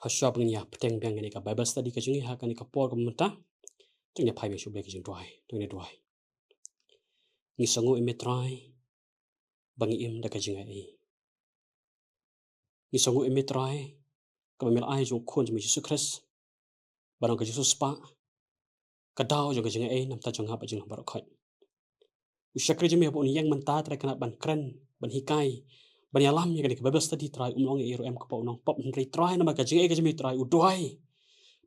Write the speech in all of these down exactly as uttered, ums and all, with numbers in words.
Shuwa ban ïa pdiang biang ïa kane ka Bible study ka jong ngi ha kane ka por kaba mynta, to ngin ïa phai biang sha U Blei ha ka jingduwai. To ngin ïa duwai. Ngi sngewnguh ïa me Trai ba ngi im da ka jingaiei. Ngi sngewnguh ïa me Trai kaba me la ai jong u Khun jong me Jisu Khrist ban long ka jingsiewspah, ka daw jong ka jingaiei na ka bynta jong nga bad jong ngi baroh khoit. U shakri jong me haba un ïeng mynta Trai, kane ban kren, ban hikai, ban ïalam ïa kane ka Bible study Trai, um long ei ei ruh em kaba u nongpop, hynrei Trai namar ka jingaiei ka jong me Trai, u duwai,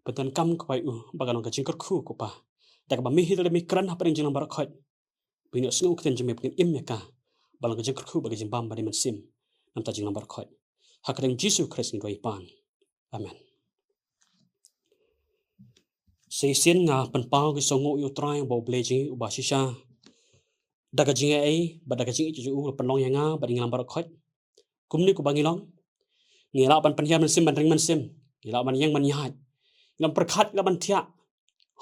pyndonkam kawei u ba kan long ka jingkyrkhu, ko Pa, da kaba me hi lada me kren hapdeng jong ngi baroh khoit, ba ngin ïohsngew ka ktien jong me, ba ngin im ïa ka, ba long ka jingkyrkhu bad ka jingbam bad ka mynsiem na ka bynta jong ngi baroh khoit. Ha ka kyrteng Jisu Khrist ngi duwai pan. Amen. Shisien nga pynpaw ka jingsngewnguh ïa U Trai uba U Blei jong ngi, uba shisha da ka jingaiei bad da ka jingïeit jong u la pynlong ïa nga bad ïa ngi lang baroh khoit. Kumne kumba ngi long, ngi lah ban pynhiar mynsiem, ban ring mynsiem, ngi lah ban ïeng ban ïaid, ngi lah ban pyrkhat, ngi lah ban thiah.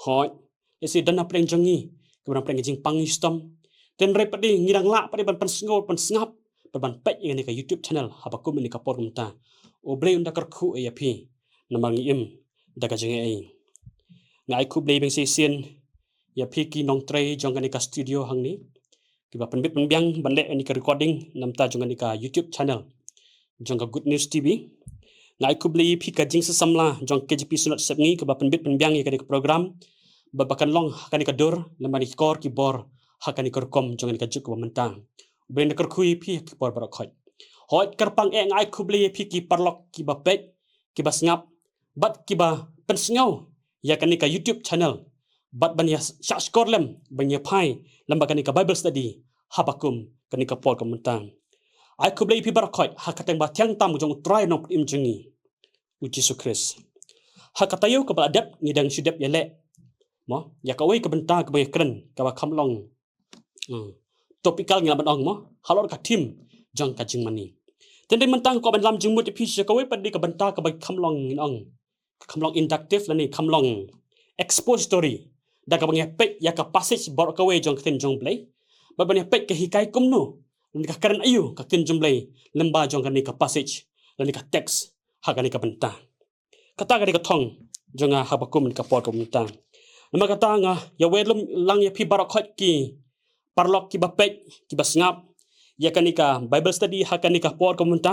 Hooid, lehse don hapdeng jong ngi kiba dang pdeng ka jingpang shitom. Hynrei pat de ngi dang lah pat de ban pynsngew, pynsngap, bad ban peit ïa kane ka YouTube channel haba kum ïa kane ka por kumta. U Blei un da kyrkhu ïa phi namar ngi im da ka jingaiei. Nga ai khublei biang shisien ïa phi ki nongtrei jong kane ka studio hangne, kiba pynbit pynbiang ban leh ïa kane ka recording na ka bynta jong kane ka YouTube channel jong ka Good News T V. Nga ai khublei ïa phi ka jingïasamla jong K J P Synod Sepngi kaba pynbit pynbiang ïa kane ka program, ba, ba kan long ha kane ka dur, lem bad ki kor ki bor ha kane ka rukom jong kane ka juk kaba mynta. U Blei un da kyrkhu ïa phi ha ki por baroh khoit. Hooid, kyrpang eh nga ai khublei ïa phi ki paralok kiba peit, kiba sngap, bad kiba pynsngew ïa kane ka YouTube channel, bad ban ïa shah shkor lem ban ïa phai lem bad kane ka Bible study haba kum kane ka por kaba mynta. Ai khublei ïa phi baroh khoit ha ka kyrteng ba thiang tam jong U Trai Nongpynim jong ngi, U Jisu Khrist. Ha ka taïew kaba la dep ngi dang shu dep ïaleh, mo, ïa kawei ka bynta kaba ngi kren, kaba kham long, hmm, topical ngi lah ban ong, mo, halor ka theme jong ka jingmane. Te hynrei mynta nga kwah ban lam jingmut ïa phi sha kawei pat de ka bynta kaba kham long, ngin ong, kham long inductive lane kham long expository, da kaba ngi peit ïa ka passage baroh kawei jong ka ktien jong U Blei, bad ban ïa peit ka hikai kumno lane ka kren aïu ka ktien jong U Blei lem bad jong kane ka passage lane ka text ha kane ka bynta. Kata ka dei ka thong jong nga haba kum ïa kane ka por kaba mynta. Namar kata nga ïa wei lum lang ïa phi baroh khoit ki paralok kiba peit, kiba sngap ïa kane ka Bible study ha kane ka por kaba mynta,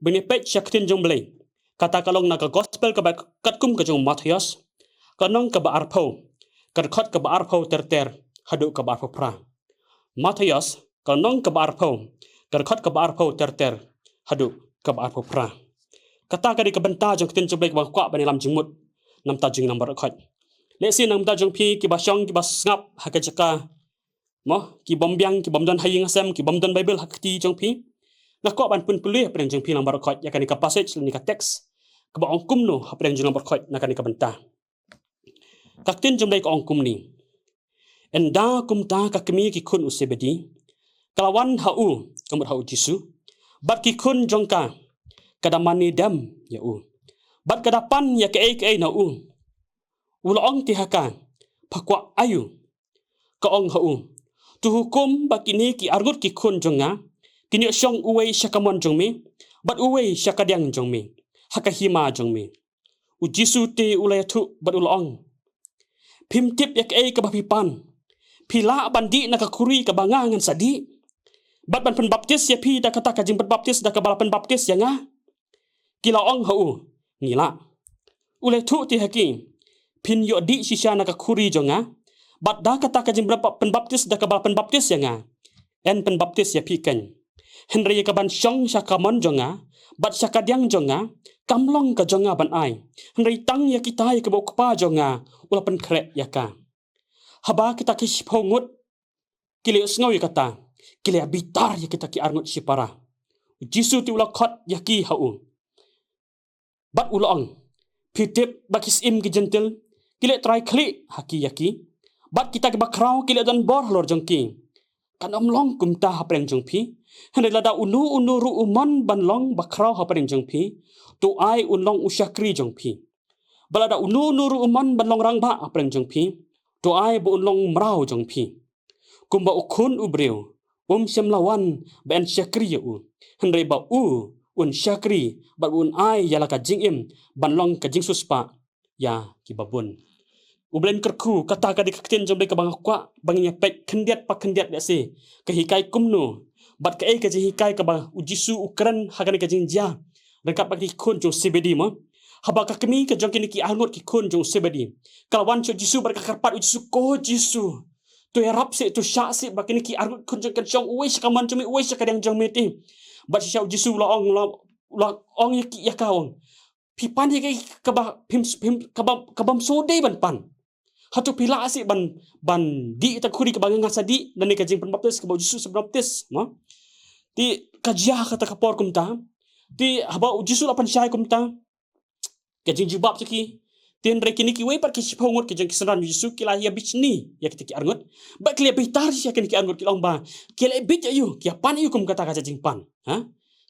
ba ngin ïa peit sha ka ktien jong U Blei. Kata ka long na ka Gospel kaba katkum ka jong u Mathaios, ka lynnong kaba arphew, ka dkhot kaba arphew ter ter haduh kaba arphew phra. Mathaios, ka lynnong kaba arphew, ka dkhot kaba arphew ter ter haduh kaba arphew phra. Kata ka dei ka bynta jong ka ktien jong U Blei kaba nga kwah ban ïalam jingmut na ka bynta jong ngi lang baroh khoit. Lehse na ka bynta jong phi kiba shong, kiba sngap ha ka jaka, mo, ki bym biang, ki bym don ha ïing ha sem, ki bym don Bible ha ka kti jong phi, nga kwah ban pynpule hapdeng jong phi lang baroh khoit ïa kane ka passage lane ka text, kaba ong kumno hapdeng jong ngi lang baroh khoit na kane ka bynta. Ka ktien jong U Blei ka ong kumne: Ynda kumta ka kmie ki khun u Sebedi ka la wan ha u, ka mut ha u Jisu, bad ki khun jong ka, ka da mane dem ïa u, bad ka da pan ïa kaei kaei na u. U la ong te ha ka, Pha kwah aïu? Ka ong ha u, To hukum ba kine ki arngut ki khun jong nga kin ïoh shong, uwei sha kamon jong me bad uwei sha kadiang jong me, ha ka hima jong me. U Jisu te u la ïathuh bad u la ong, Phim tip ïa kaei kaba phi pan. Phi lah ban dih na ka khuri kaba nga ngan sa dih, bad ban pynbaptis ïa phi da kata ka jingpynbaptis da kaba la pynbaptis ïa nga? Ki la ong ha u, Ngi lah. U la ïathuh te ha ki, Phin ïoh dih shisha na ka khuri jong nga, bad da kata ka jingpynbaptis da kaba la pynbaptis ïa nga? Yn pynbaptis ïa phi keiñ. Hynrei ïa kaban shong sha kamon jong nga bad sha kadiang jong nga, kam long ka jong nga ban ai, hynrei tang ïa kita ïa kaba u Kpa jong nga u la pynkhreh ïa ka. Haba kita ki shiphew ngut ki la ïohsngew ïa kata, ki la ïa bitar ïa kita ki arngut shipara. U Jisu te u la khot ïa ki ha u, bad u la ong, Phi tip ba ki syiem ki jentil ki la trai khlieh ha ki ïa ki, bad kita kiba khraw ki la don bor halor jong ki. Kan ym long kumta hapdeng jong phi. Hynrei lada uno uno ruh u mon ban long ba khraw hapdeng jong phi, to ai un long u shakri jong phi. Bad lada uno uno ruh u mon ban long rangbah hapdeng jong phi, to ai ba un long mraw jong phi. Kumba u Khun u briew um shym la wan ba yn shakri ïa u, hynrei ba u un shakri bad un ai ïa la ka jingim ban long ka jingsiewspah ïa kiba bun. U Blei un kyrkhu, kata ka dei ka ktien jong U Blei kaba nga kwah ba ngin ïa peit khyndiat pa khyndiat, lehse ka hikai kumno bad kaei ka jinghikai kaba U Jisu u kren ha kane ka jingjia ryngkat bad ki khun jong u Sebedi mo. Haba ka kmie ka jong kine ki arngut ki khun jong u Sebedi ka la wan sha U Jisu bad ka kyrpad, U Jisu, ko Jisu, to ïarap seh, to shah seh ba kine ki arngut khun jong ka shong uwei sha kamon jong me, uwei sha kadiang jong me te. Bad shisha U Jisu u la ong, u la, u la ong ïa ki, ïa ka, u ong, phi pan ïa kaei kaba phim, phim, kaba, kabym shu dei ban pan? Hato phi lah seh ban, ban dih ïa ka khuri kaba nga, nga sa dih, lane ka jingpynbaptis kaba U Jisu u sa pynbaptis mo? Te ka jia ha kata ka por kumta. Te haba U Jisu u la pynshai kumta, ka jingjubab jong ki, te hynrei kine kiwei pat ki shiphew ngut ki jong ki synran U Jisu ki la ïa bishni ïa kita ki arngut. Bad ki la ïa bitar shisha ïa kine ki arngut, ki la ong ba ki la ïa bit ïa u, ki ïa pan ïa u kum kata ka jingpan. Ha?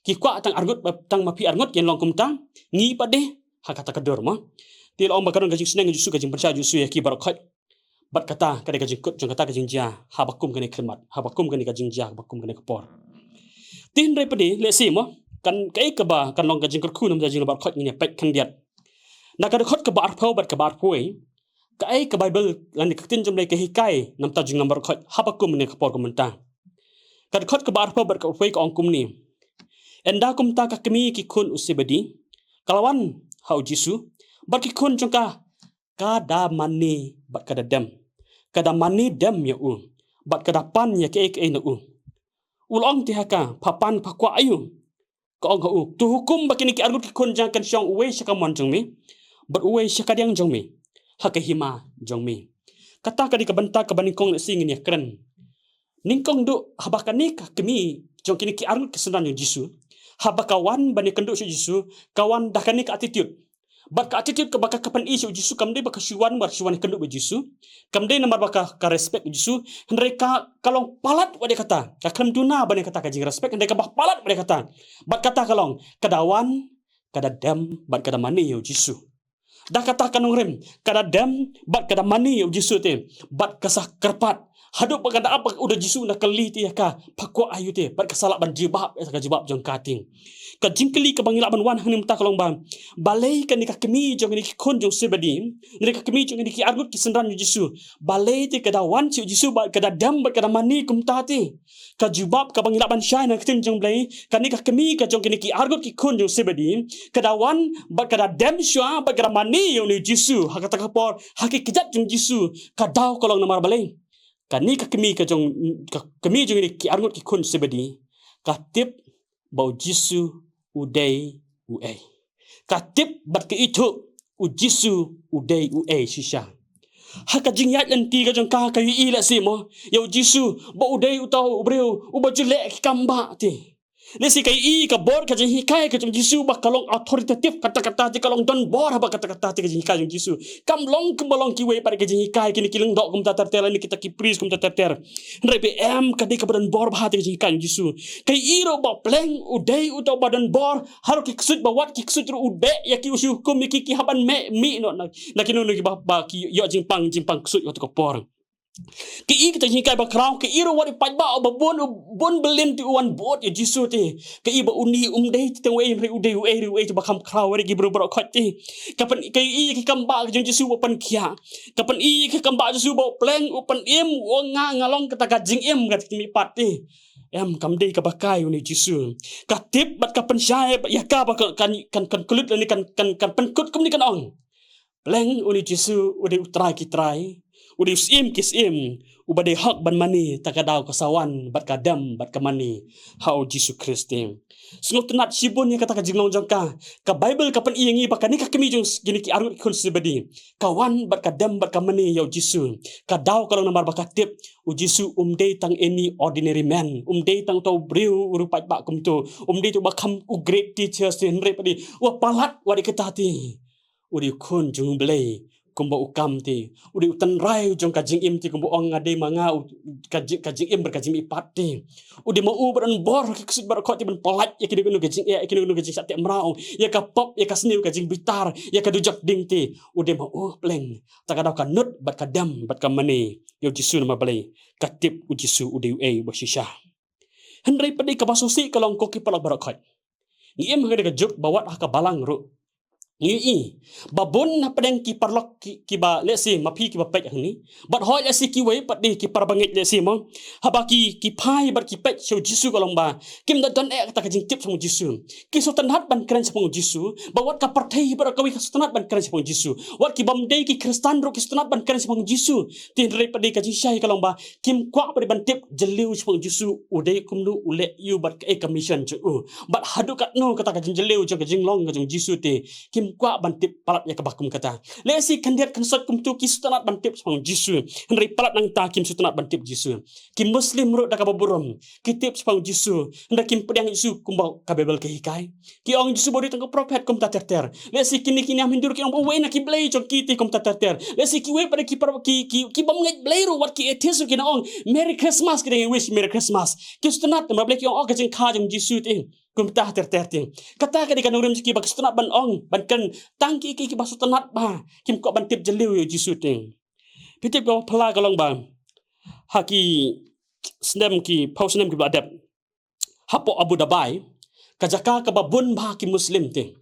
Ki kwah tang arngut, tang ma phi arngut kin long kumta, ngi pat de ha kata ka dur mo. Te la ong ba ka don ka jingsneng U Jisu, ka jingpynshai U Jisu ïa ki baroh khoit. Bad kata ka dei ka jingkut jong kata ka jingjia haba kum kane ka khyrmat, haba kum kane ka jingjia, haba kum kane ka por. Te hynrei pat de, lehse mo, kan, kaei kaba kan long ka jingkyrkhu na ka bynta jong ngi baroh khoit, ngin ïa peit khyndiat na ka dkhot kaba arphew bad kaba arphew wei. Kaei ka Baibl lane ka ktien jong U Blei ka hikai na ka bynta jong ngi baroh khoit haba kum kane ka por kumta. Ka dkhot kaba arphew bad kaba arphew wei ka ong kumne: Ynda kumta ka kmie ki khun u Sebedi ka la wan ha U Jisu bad ki khun jong ka, ka da mane bad ka da dem. Ka da mane dem ïa u bad ka da pan ïa kaei kaei na u. U la ong te ha ka, pha pan, pha kwah aïu? Ka ong ha u, to hukum ba kine ki arngut ki khun jong ka kin shong uwei sha kamon jong me bad uwei sha kadiang jong me ha ka hima jong me. Kata ka dei ka bynta kaba nyngkong, lehse ngin ïa kren. Nyngkong duh, haba kane ka kmie jong kine ki arngut ki synran jong U Jisu, haba ka wan ban ïakynduh sha U Jisu, ka wan da kane ka attitude. Bad ka attitude kaba ka, ka pyni sha U Jisu kam dei ba ka shu wan, ba ka shu wan ïakynduh bad U Jisu. Kam dei namar ba ka, ka respect U Jisu. Hynrei ka, ka long palat wat ïa kata. Ka khlem duna ban ïa kata ka jingrespect, hynrei kaba palat wat ïa kata. Bad kata ka long, ka da wan, ka da dem bad ka da mane ïa U Jisu. Da kata ka nongrim, ka da dem bad ka da mane ïa U Jisu te, bad ka sa kyrpad. Haduh ba ka da ap, u da Jisu u da kylli te ïa ka, pha kwah aïu te, bad ka sa lah ban jubab ïa ka jubab jong ka te. Ka jingkylli kaba ngi lah ban wan hangne mynta ka long ba, balei kane ka kmie jong kine ki khun jong u Sebedi, kane ka kmie jong kine ki arngut ki synran U Jisu, balei te ka da wan sha U Jisu bad ka da dem bad ka da mane kumta te? Ka jubab kaba ngi lah ban shai na ka ktien jong U Blei, kane ka kmie ka jong kine ki arngut ki khun jong u Sebedi, ka da wan bad ka da dem shuwa bad ka da mane ïa une U Jisu ha kata ka por, ha ki kjat jong U Jisu. Ka daw ka long namar balei? Kane ka kmie ka jong, ka kmie jong kine ki arngut ki khun u Sebedi ka tip ba U Jisu u dei uei. Ka tip bad ka ithuh U Jisu u dei uei shisha. Ha ka jingïaid lynti ka jong ka, ka ïohi lehse mo ïa U Jisu ba u dei uta u briew uba ju leh ki kam bah te. Lehse ka ïohi ka bor ka jinghikai ka jong U Jisu ba ka long authoritative, kata kata te ka long donbor, haba kata kata te ka jinghikai jong U Jisu kam long kumba long kiwei pat ka jinghikai, kine ki lyngdoh kumta ter ter, lane kita ki priest kumta ter ter. Hynrei ba em, ka dei kaba donbor bha te ka jinghikai jong U Jisu. Ka ïohi ruh ba pleng u dei uta uba donbor, haduh ki ksuid ba wat ki ksuid ruh u dei ïa ki, u shu hukum ïa ki, ki hap ban mih, mih noh na, na kino kino kiba, ba ki ïoh jingpang, jingpang ksuid ha kata ka por. Ka ïohi kita jinghikai bakhraw, ka ïohi ruh wat u paidbah uba bun, u bun byllien te u wan bud ïa U Jisu te. Ka ïohi ba une um dei te tang uei, hynrei u dei uei ruh uei te ba kham khraw, hynrei ki briew baroh khoit te. Ka pyn, ka ïohi ki kam bah ka jong U Jisu ba pynkhiah. Ka pyni ïa ki kam bah U Jisu ba u pleng, u pynim, u ong nga, nga long kata ka jingim, kata ka jingmihpat te. Em, kam dei kaba kai une U Jisu. Ka tip bad ka pynshai ïa ka ba kan, kan, kan, kan kyllut lane kan, kan, kan pynkut kumne, kan ong: Pleng une U Jisu u dei U Trai ki trai, u dei U Syiem ki syiem, uba dei hok ban mane, ta ka daw ka sa wan bad ka dem bad ka mane ha U Jisu Khrist te. Sngewtynnat shibun ïa kata ka jinglong jong ka. Ka Baibl ka pyni ïa ngi ba kane ka kmie jong kine ki arngut ki khun Sebedi ka wan bad ka dem bad ka mane ïa U Jisu. Ka daw ka long namar ba ka tip U Jisu um dei tang any ordinary man, um dei tang uta u briew, u briew paidbah kumto, um dei uta uba kham u great teacher te, hynrei pat de uba palat wat ïa kata te. U dei u khun jong U Blei kumba u kam te. U dei u tynrai jong ka jingim te, kumba u ong: nga dei ma nga u, ka jing, ka jingim bad ka jingmihpat te. U dei ma u ba donbor ki ksuid baroh khoit te ban pynlait ïa kino kino ka jingeh, ïa kino kino ka jingshah teh mraw, ïa ka pop, ïa ka sniew, ka jingbitar, ïa ka dujok ding te. U dei ma u pleng. Ta ka daw ka nud bad ka dem bad ka mane ïa U Jisu namar balei? Ka tip U Jisu u dei uei uba shisha. Hynrei pat de kaba sngewsih ka long, ko ki paralok baroh khoit, Ngi im ha kane ka juk ba wat ha ka balang ruh ngi i ba bun na pdeng ki paralok ki, ki ba lehse ma phi ki ba peit hangne, bad hoi lehse kiwei pat de ki para bangeit lehse mo, haba ki, ki phai bad ki peit sha u Jisu ka long ba kim da don eh kata ka jingtip shaphang u Jisu. Ki sngewtynnat ban kren shaphang u Jisu, ba wat ka pyrthei bad kawei ka sngewtynnat ban kren shaphang u Jisu. Wat ki bym dei ki Khristan ruh ki sngewtynnat ban kren shaphang u Jisu. Te hynrei pat de ka jingshai ka long ba kim kwah pat de ban tip jylliew shaphang u Jisu, u dei kumno, u leh aïu bad kaei ka mission jong u, bad haduh katno kata ka jingjylliew jong ka jinglong ka jong u Jisu te kim kwah ban tip palat ïa kaba kum kata. Lehse khyndiat khynsoit kumto ki sngewtynnat ban tip shaphang u Jisu, hynrei palat nangta kim sngewtynnat ban tip u Jisu. Ki Muslim ruh da kaba burom ki tip shaphang u Jisu, hynrei kim pdiang u Jisu kumba ka Baibl ka hikai. Ki ong u Jisu ba u dei tang u prophet kumta ter ter. Lehse kine ki niam Hindu ki ong ba uwei na ki blei jong ki te kumta ter ter. Lehse kiwei pat de ki para, ki, ki, ki bym ngeit blei ruh, wat ki atheist ruh ki nang ong Merry Christmas, ki dang wish Merry Christmas. Ki sngewtynnat namar balei? Ki ong oh ka jingkha jong u Jisu te kumta ter ter te. Kata ka dei ka nongrim jong ki ba ki sngewtynnat ban ong, ban kren tang ki, ki, ki ba sngewtynnat ba kim kwah ban tip jylliew ïa u Jisu te. Phi tip kaba phylla ka long ba ha ki snem, ki phew snem kiba la dep, hapoh Abu Dhabi, ka jaka kaba bun bha ki Muslim te.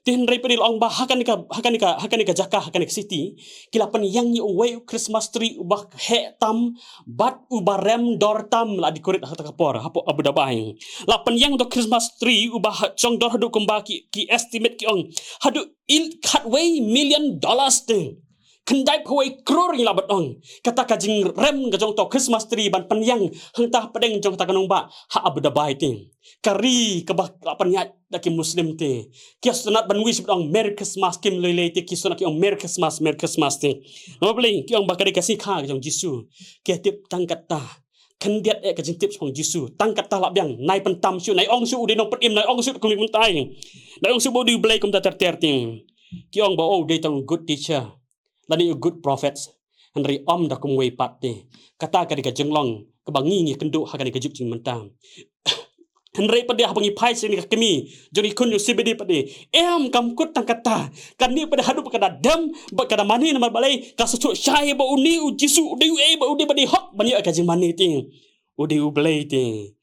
Te hynrei pat de la ong ba ha kane ka, ha kane ka, ha kane ka jaka, ha kane ka city, ki la pynïeng ïa uwei u Christmas tree uba heh tam bad uba rem dor tam, la decorate ha kata ka por hapoh Abu Dhabi. La pynïeng da u Christmas tree uba ha, jong dor haduh kumba ki, ki estimate ki ong haduh il khatwei million dollars te. Khyndaiphew wei klur ngi lah ban ong. Kata ka jingrem ka jong uta u Christmas tree ban pynïeng hangta hapdeng jong kata ka nongbah ha Abu Dhabi te. Ka ri kaba la pynïaid da ki Muslim te. Ki sngewtynnat ban wish bad ong Merry Christmas, kim lei lei te ki sngewtynnat ki ong Merry Christmas, Merry Christmas te. Namar balei? Ki ong ba ka dei ka sngi kha ka jong u Jisu. Ki tip tang kata. Khyndiat eh ka jingtip shaphang u Jisu. Tang kata la biang, nai pyntam shuh, nai ong shuh u dei nongpynim, nai ong shuh kumne kumtai. Nai ong shuh ba u dei u Blei kumta ter ter te. Ki ong ba oh, u dei tang u good teacher lane u good prophet. Hynrei ym da kumwei pat te. Kata ka dei ka jinglong kaba ngi, ngi kynduh ha kane ka juk jong ngi mynta. Hynrei pat de haba ngi phai sha kane ka kmie jong ngi, khun jong u C B D pat de, em, kam kut tang kata. Kane pat de haduh ba ka da dem bad ka da mane, namar balei? Ka sngewthuh shai ba une u Jisu u dei uei, ba u dei ba dei hok ban ïoh ïa ka jingmane te. U dei u Blei te.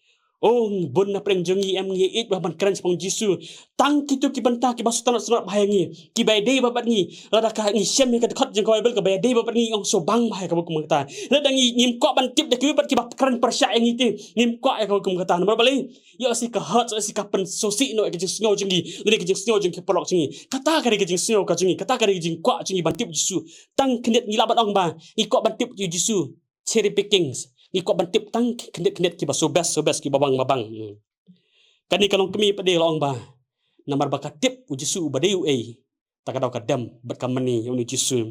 Oh, bun na pdeng jong ngi em ngi ïeit bha ban kren shaphang u Jisu. Tang kito ki bynta kiba sngewtynnat sngewtynnat bha ïa ngi, kiba ïadei bha bad ngi. Lada ka ngi shem ïa ka dkhot jong ka Baibl kaba ïadei bha bad ngi, ong shu bang bha ïa kaba kum kata. Lada ngi, ngim kwah ban tip da kiwei pat kiba kren pyrshah ïa ngi te, ngim kwah ïa kaba kum kata. Namar balei? Ïoh shi ka hurt, ïoh shi ka pynsngewsih noh ïa ka jingsngew jong ngi lane ka jingsngew jong ki paralok jong ngi. Kata ka dei ka jingsngew ka jong ngi, kata ka dei ka jingkwah jong ngi ban tip u Jisu. Tang khyndiat ngi lah ban ong ba ngi kwah ban tip ïa u Jisu. Cherry pickings. Ngi kwah ban tip tang khyndiat khyndiat kiba shu best shu best, kiba bang ba bang. Hmm. Kane ka longkmie pat de la ong ba namar ba ka tip u Jisu uba dei uei, ta ka daw ka dem bad ka mane ïa une u Jisu.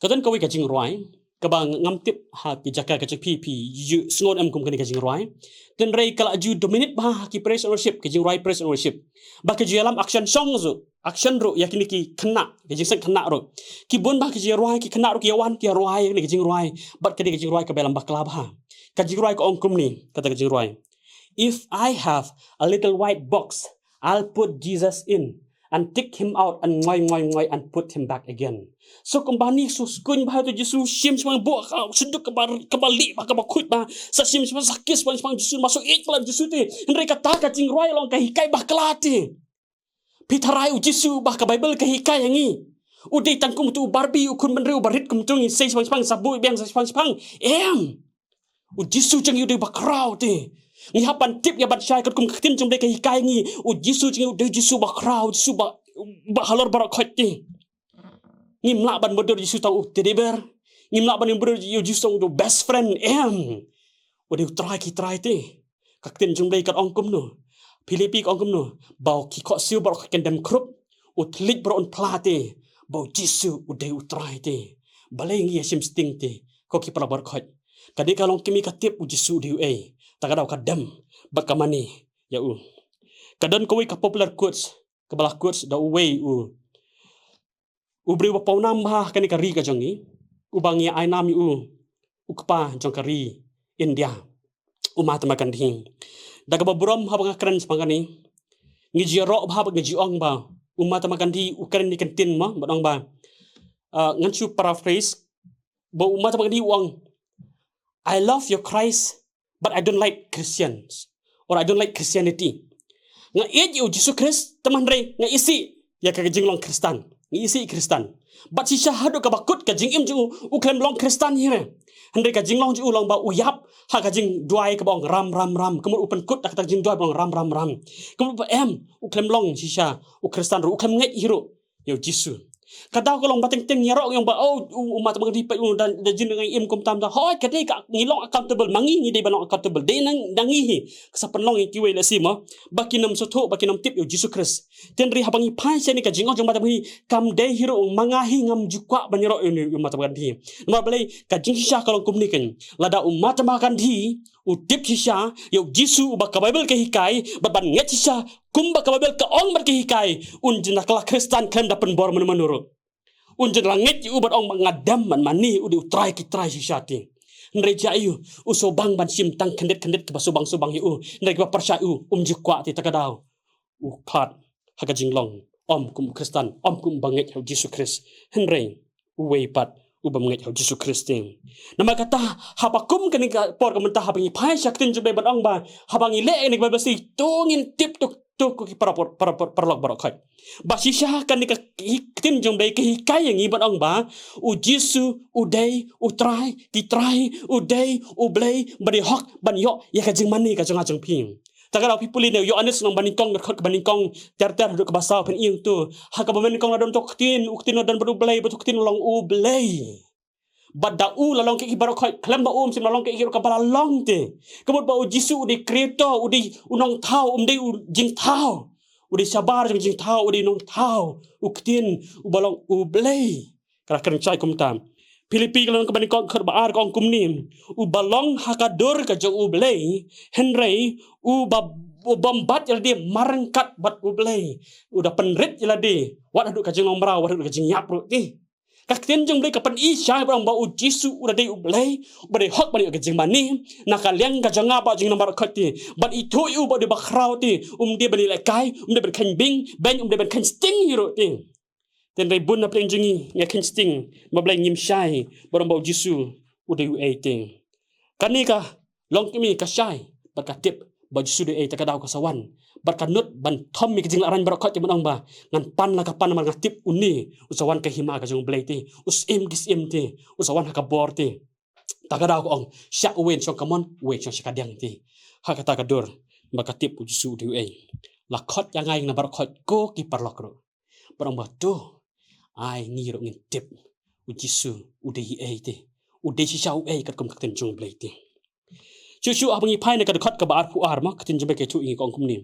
Ka don kawei ka jingrwai kaba ngam tip ha ki jaka ka jong phi, phi ju sngew em kum kane ka jingrwai. Hynrei ka la ju dominate bha ha ki praise and worship, ka jingrwai praise and worship. Ba ka ju ïalam action song ruh, action ruh ïa kine ki khynnah, ki jingseng khynnah ruh. Ki bun bha ki jingrwai, ki khynnah ruh ki ïa wan ki ïa rwai ïa kane ka jingrwai. Bad kane ka jingrwai kaba ïalam bakla bha. Ka jingrwai ka ong kumne, kata ka jingrwai: If I have a little white box, I'll put Jesus in and take him out and ngoi ngoi ngoi and put him back again. So kumba ngi shu skuiñ bha ïa uto u Jisu, shim shaphang buh ka sanduk kaba, kaba lieh bha, kaba khuid bha, sa shim shaphang, sa kiss shaphang, shaphang u Jisu, ma shu ïeit palat ïa u Jisu te. Hynrei kata ka jingrwai long ka hikai bakla te. Phi tharai u Jisu ba ka Baibl ka hikai ïa ngi u dei tang kum uto u Barbie, u khun bynriew uba rit kumto, ngi sei shaphang shaphang, sa buh biang sa shaphang shaphang? Em. U Jisu jong ngi u dei uba khraw te. Ngi hap ban tip ïa ban shai katkum ka ktien jong U Blei ka hikai ïa ngi. U Jisu jong ngi u dei u Jisu uba khraw, u Jisu uba, uba halor baroh khoit te. Ngim lah ban mutdur ïa u Jisu tang u teddy bear. Ngim lah ban mutdur ïa u Jisu tang u best friend. Em. U dei u Trai ki trai te. Ka ktien jong U Blei ka ong kumno? Philippi ka ong kumno? Ba ki khohsiew baroh ki kyndem khrup, u thylliej baroh un phla te, ba u Jisu u dei u Trai te. Balei ngi ïa shim sting te, ko ki para baroh khoit? Ka dei ka longkmie ka tip u Jisu u dei uei, ta ka daw ka dem bad ka mane ïa u. Ka don kawei ka popular quotes kaba la quotes da uwei u, u briew ba pawnam bha ha kane ka ri ka jong ngi, uba ngi ai nam ïa u, u kpa jong ka ri India, u Mahatma Gandhi. Da kaba burom haba nga kren shaphang kane, ngi ju ïaroh bha bad ngi ju ong ba u Mahatma Gandhi u kren ïa ka ktien mo, bad ong ba, ah, ngan shu paraphrase, ba u Mahatma Gandhi u ong, "I love your Christ, but I don't like Christians, or I don't like Christianity." Nga ïeit ïa u Jisu Khrist, tangba hynrei nga isih ïa ka jinglong Khristan. Nga isih Khristan. Bad shisha haduh kaba kut ka jingim jong u, u khlem long Khristan hi re. Hynrei ka jinglong jong u long ba u ïap ha ka jingduwai kaba ong ram, ram, ram. Ka mut u pynkut da kata ka jingduwai ba ong ram, ram, ram. Ka mut ba em, u khlem long shisha u Khristan ruh, u khlem ngeit hi ruh ïa u Jisu. Ka daw ka long ba teng teng ïaroh ïa u ba, oh, u, u Mahatma Gandhi peit u da, da jin ngi im kumta da. Hooid, ka dei ka ngi long accountable, ma ngi ngi dei ban long accountable. Dei na ngi, na ngi hi. Ka sa pynlong ïa kiwei lehse mo ba kin ym sngewthuh, ba kin ym tip ïa u Jisu Khrist. Te hynrei haba ngi phai sha kane ka jingong jong u Mahatma Gandhi, kam dei hi ruh ma nga hi, ngam ju kwah ban ïaroh ïa u, ïa u Mahatma Gandhi. Namar balei ka jingshisha ka long kumne keiñ. Lada u Mahatma Gandhi u tip shisha ïa u Jisu uba ka Baibl ka hikai, bad ban ngeit shisha kumba ka Baibl ka ong bad ka hikai, un jin da ka la Khristan khlem da pynbor mano mano ruh. Un jin da la ngeit ïa u bad ong ba nga dem man mane u dei u Trai ki trai shisha te. Hynrei jia ïa u, u sngewbang ban shim tang khyndiat khyndiat kiba sngewbang sngewbang ïa u, hynrei kiba pyrshah ïa u um ju kwah te. Ta ka daw u khlad ha ka jinglong, ym kum u Khristan, ym kum uba ngeit ha u Jisu Khrist. Hynrei uwei pat u bym ngeit ha u Jisu Khrist te. Namar kata, haba kum kane ka por ka mynta, haba ngi phai sha ka ktien jong u Blei ban ong ba, haba ngi leh ïa kane ka Baibl study, to ngin tip, to, to ko ki para, para, para, paralok baroh khoit. Ba shisha kane ka hi-, ktien jong u Blei ka hikai ïa ngi ban ong ba u Jisu u dei u Trai ki trai, u dei U Blei ba dei hok ban ïoh ïa ka jingmane ka jong nga jong phi. Ta ka daw phi pule na u Ïoannis lynnong ba nyngkong, dkhot kaba nyngkong ter ter haduh kaba saw, phin ïohi to. Ha kaba mynnyngkong la don uto u Ktien, u Ktien la don bad U Blei, bad uto u Ktien u long U Blei. Bad da u la long kiei kiei baroh khoit, khlem ba u mynsiem la long kiei kiei ruh kaba la long te. Ka mut ba u Jisu u dei Creator, u dei u Nongthaw, um dei u Jingthaw. U dei shabar jong Jingthaw, u dei Nongthaw, u Ktien uba long U Blei. Ka la kren shai kumta. Philippi ka lynnong kaba nyngkong, dkhot ba ar ka ong kumne: Uba long ha ka dur ka jong U Blei, hynrei uba, u bym bat ïa lade marryngkat bad U Blei. U da pynrit ïa lade wat haduh ka jinglong mraw, wat haduh ka jingïap ruh te. Ka ktien jong U Blei ka pyni shai ba ong ba u Jisu u da dei U Blei uba dei hok ban ïoh ka jingmane na ka liang ka jong nga bad jong ngi baroh khoit te. Ban ithuh ïa u ba u dei ba khraw te, um dei ban ïalehkai, um dei ban kheiñ beiñ, beiñ, um dei ban kheiñ sting hi ruh te. Te hynrei bun na pdeng jong ngi ngi kheiñ sting, namar balei? Ngim shai ba ong ba u Jisu u dei uei te. Kane ka longkmie ka shai bad ka tip ba u Jisu u dei uei, ta ka daw ka sa wan bad ka nud ban thom ïa ka jinglahraiñ baroh khoit te ban ong ba ngan pan la ka pan namar nga tip une u sa wan ha ka hima ka jong U Blei te, u Syiem ki syiem te, u sa wan ha ka bor te. Ta ka daw ka ong, shah uwei un shong kamon, uwei un shong sha kadiang te. Ha kata ka dur ba ka tip u Jisu u dei uei, la khot ïa nga ïa ngi baroh khoit ko ki paralok ruh ban ong ba to, ai ngi ruh ngin tip u Jisu u dei uei te, u dei shisha uei katkum ka ktien jong U Blei te. Shuh shuh haba ngi phai na ka dkhot kaba arphew ar, ma ka ktien jong U Blei ka ïathuh ïa ngi, ka ong kumne: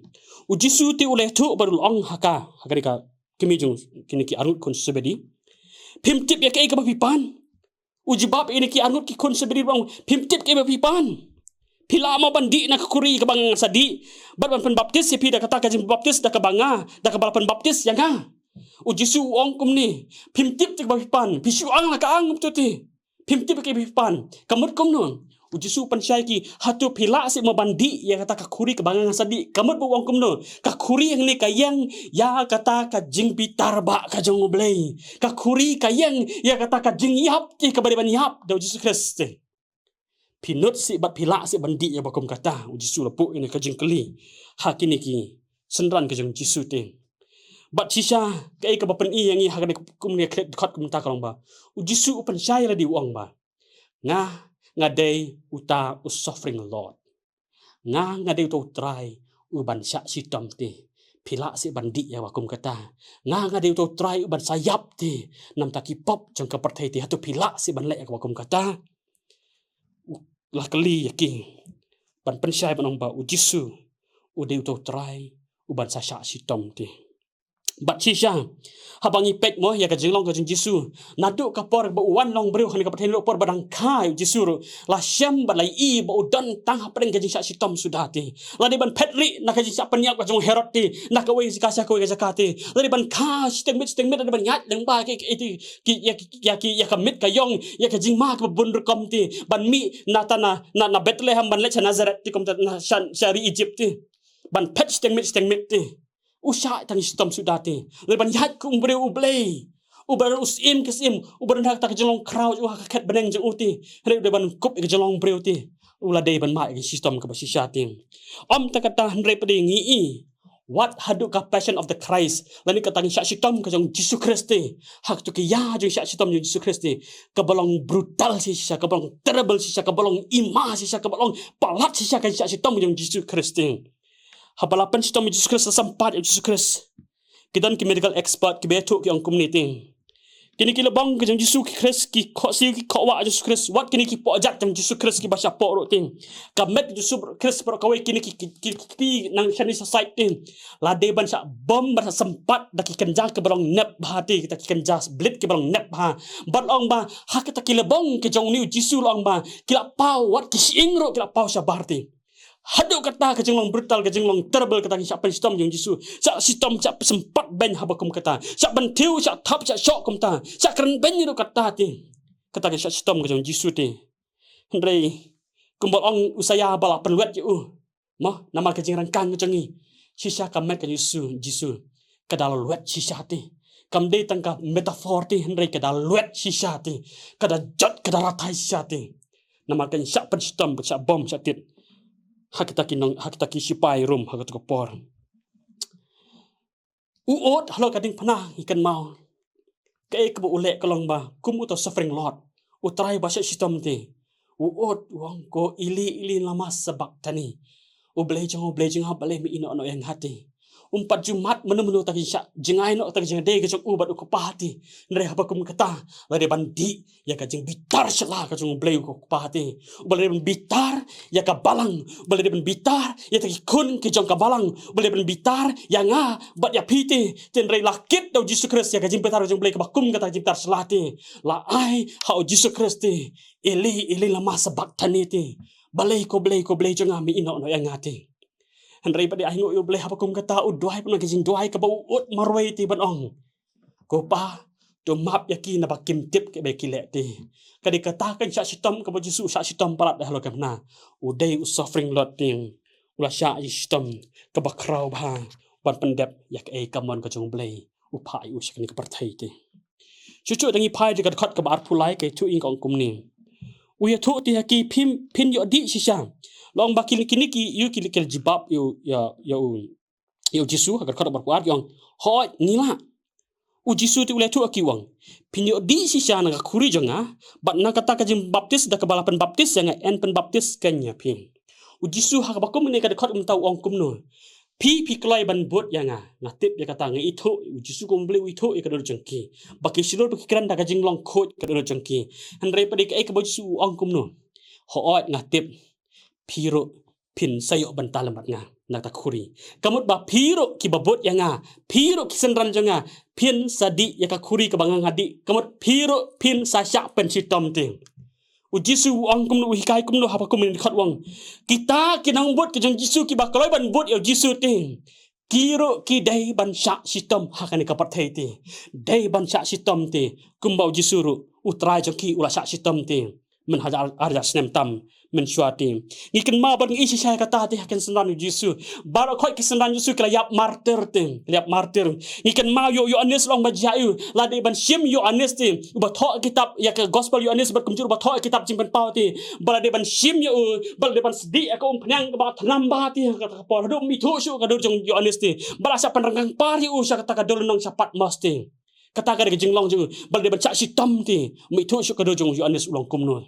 U Jisu te u la ïathuh bad u la ong ha ka, ha kane ka kmie jong kine ki arngut khun Sebedi: Phim tip ïa kaei kaba phi pan. U jubab ïa kine ki arngut ki khun Sebedi ba ong: Phim tip kaei ba phi pan. Phi lah mo ban dih na ka khuri kaba nga sa dih, bad ban pynbaptis ïa phi da kata ka jingbaptis da kaba nga, da kaba la pynbaptis ïa nga? U Jisu u ong kumne: Phim tip te kaba phi pan, phi shu ang la ka ang kumto te. Phim tip kaei ba phi pan. Ka mut kumno? U Jisu u pynshai ïa ki: Hato phi lah seh mo ban dih ïa kata ka khuri kaba nga nga sa dih? Ka mut ba u ong kumno? Ka khuri hangne ka ïeng ïa kata ka jingbitar bah ka jong U Blei. Ka khuri ka ïeng ïa kata ka jingïap te kaba dei ban ïap da u Jisu Khrist te. Phi nud seh bad phi lah seh ban dih ïa ba kum kata? U Jisu u la buh ïa kane ka jingkylli ha kine ki synran ka jong u Jisu te. Bad shisha kaei kaba pyni ïa ngi ha kane, kumne, ka dkhot kumta ka long ba u Jisu u pynshai ïa lade, u ong ba: Nga, nga dei uta u suffering Lord. Nga, nga dei uta u Trai u ban shah shitom te. Phi lah seh ban dih ïa ba kum kata? Nga, nga dei uta u Trai u ban sa ïap te na ka bynta ki pop jong ka pyrthei te. Hato phi lah seh ban leh ïa ba kum kata? U la kylli ïa ki ban pynshai ban ong ba u Jisu u dei uta u Trai u ban sa shah shitom te. Bad shisha haba ngi peit mo ïa ka jinglong ka jong u Jisu, naduh ka por ba u wan long briew ha kane ka pyrthei, naduh ka por ba dang kha ïa u Jisu ruh, la shem bad la ïohi ba u don tang hapdeng ka jingshah shitom suda te. La dei ban phet rieh na ka jingshah pynïap ka jong Herod te, na kawei ka jaka sha kawei ka jaka te. La dei ban kha shiteng miet shiteng miet, la dei ban ïaid lyngba ki, ki, ki, ki, ïa ki, ïa ki, ïa ka miet ka ïong, ïa ka jingma kaba bun rukom te, ban mih na ta na, na, na Bethlehem ban leit sha Nazareth te, kumta na sha, sha ri Egypt te. Ban phet shiteng miet shiteng miet te. U shah tang shitom suda te. La dei ban ïaid kum u briew U Blei, uba don u Syiem ki syiem, uba don ha kata ka jinglong khraw jong u ha ka khet bneng jong u te. Hynrei u dei ban kup ïa ka jinglong briew te. U la dei ban mad ïa ka shitom kaba shisha te. Ym tang kata hynrei pat, ngi i Wat haduh ka Passion of the Christ, lane kata ka shah shitom ka jong Jisu Khrist te. Ha kato ka ïa jong shah shitom jong Jisu Khrist te, kaba long brutal shisha, kaba long terrible shisha, kaba long ima shisha, kaba long palat shisha ka shah shitom jong Jisu Khrist te. Haba la pynshitom Jisu Khrist, la sympat Jisu Khrist, ki don ki medical expert kiba ïathuh ki ong kumne te. Kine ki lynti ki jong Jisu Khrist, ki khohsiew ki khohwah Jisu Khrist, wat kine ki pohjat jong Jisu Khrist kiba shapoh ruh te. Ka met Jisu Khrist baroh kawei, kine ki, ki, ki, ki kpi nang shane sha side te. La dei ban shah bom, ban shah sympat da ki kynja kiba long nep bha te, kita ki kynja blit kiba long nep bha. Bad la ong ba ha kita ki lynti ki jong une u Jisu, la ong ba ki la paw, wat ki shyieng ruh ki la paw shabar te. Haduh kata ka jinglong brutal, ka jinglong terrible kata ka shah pynshitom jong Jisu. Shah shitom, shah sympat beiñ haba kum kata. Shah bynthiew, shah thap, shah shoh kumta. Shah kren beiñ ruh kata te. Kata ka shah shitom ka jong Jisu te. Hynrei kumba ong u Isaïah ba la pynwet ïa u, mo, namar ka jingryngkang ka jong ngi, shisha ka met ka Jisu, Jisu ka da lwet shisha te. Kam dei tang ka metaphor te, hynrei ka da lwet shisha te. Ka da jot, ka da rathai shisha te. Namar ka shah pynshitom, shah bom, shah tied ha kita ki nong, ha kita ki shipai Rom ha kato ka por. U ot halor ka diengphna, ngi kynmaw kaei kaba u leh ka long ba kum uta u suffering Lord, u Trai ba shah shitom te, u ot u ong ko, Eli, Eli, lama sabachthani? U Blei jong nga, u Blei jong nga, balei me ïehnoh noh ïa nga te? Um pat ju mad mynno mynno ta ka jingshah jngai noh, ta ka jingdei ka jong u bad u Kpa te. Hynrei haba kum kata, la dei ban dih ïa ka jingbitar shylla ka jong u Blei u Kpa te. Uba la dei ban bitar ïa ka balang, uba la dei ban bitar ïa kita ki khun ki jong ka balang, uba la dei ban bitar ïa nga bad ïa phi te. Te hynrei la kit da u Jisu Khrist ïa ka jingbitar ka jong u Blei kaba kum kata ka jingbitar shylla te. La ai ha u Jisu Khrist te, Eli, Eli, lama sabachthani te. Balei ko Blei, ko Blei jong nga, me ïehnoh noh ïa nga te? Hynrei pat dei ainguh ïa u Blei haba kum kata, u duwai pat na ka jingduwai kaba u ot marwei te ban ong, ko Pa, to map ïa ki naba kim tip kiba ki leh te. Ka dei kata ka shah shitom kaba u Jisu u shah shitom palat halor ka diengphna. U dei u suffering Lord te. U la shah shitom kaba khraw bha ban pyndep ïa kaei ka mon ka jong u Blei u phah ïa u sha kane ka pyrthei te. Shuh shuh da ngi phai da ka dkhot kaba arphew lai, ka ïathuh ïa ngi ka ong kumne. U ïathuh te ha ki, phin, phin ïoh dih shisha. La ong ba kine, kine ki, ïa u, ki la jubab ïa u, ïa, ïa u, ïa u Jisu ha ka dkhot kaba arphew ar, ki ong, hooid, ngi lah. U Jisu te u la ïathuh ha ki, u ong, phin ïoh dih shisha na ka khuri jong nga, bad na kata ka jingbaptis da kaba la pynbaptis ïa nga, yn pynbaptis keiñ ïa phi. U Jisu ha kaba kum kane ka dkhot mynta u ong kumno? Phi, phi kloi ban bud ïa nga. Nga tip ïa kata, nga ithuh, u Jisu kum u Blei u ithuh ïa ka dur jong ki. Ba ki shlur ba ki kren da ka jinglong khuid ka dur jong ki. Hynrei pat dei kaei kaba u Jisu u ong kumno? Hooid, nga tip. Phi ruh phin sa ïoh bynta lem bad nga na kata ka khuri. Ka mut ba phi ruh kiba bud ïa nga, phi ruh ki synran jong nga, phin sa dih ïa ka khuri kaba nga nga dih. Ka mut phi ruh phin sa shah pynshitom te. U Jisu u ong kumno, u hikai kumno haba kum kane ka dkhot, u ong, kita ki nongbud ki jong u Jisu kiba kloi ban bud ïa u Jisu te, ki ruh ki dei ban shah shitom ha kane ka pyrthei te. Dei ban shah shitom te, kumba u Jisu ruh, u Trai jong ki, u la shah shitom te mynhajar, hajar snem tam mynshuwa te. Ngi kynmaw bad ngi ïohi shisha ïa kata te ha ki synran u Jisu. Baroh khoit ki synran u Jisu ki la ïap martir te, ki la ïap martir. Ngi kynmaw ïa u Ïoannis, la ong ba jia ïa u, la dei ban shim ïa u Ïoannis te, uba thoh kitab, ïa ka gospel Ïoannis bad kumjuh uba thoh kitab Jingpynpaw te. Ba la dei ban shim ïa u, ba la dei ban sdieh ïa ka umphniang kaba thnam bha te ha kata ka por. Haduh um ithuh shuh ka dur jong u Ïoannis te. Ba la shah pynryngkang par ïa u sha kata ka dul lynnong sha Patmos te. Kata ka dei ka jinglong jong u, ba la dei ban shah shitom te. Um ithuh shuh ka dur jong u Ïoannis u long kumno.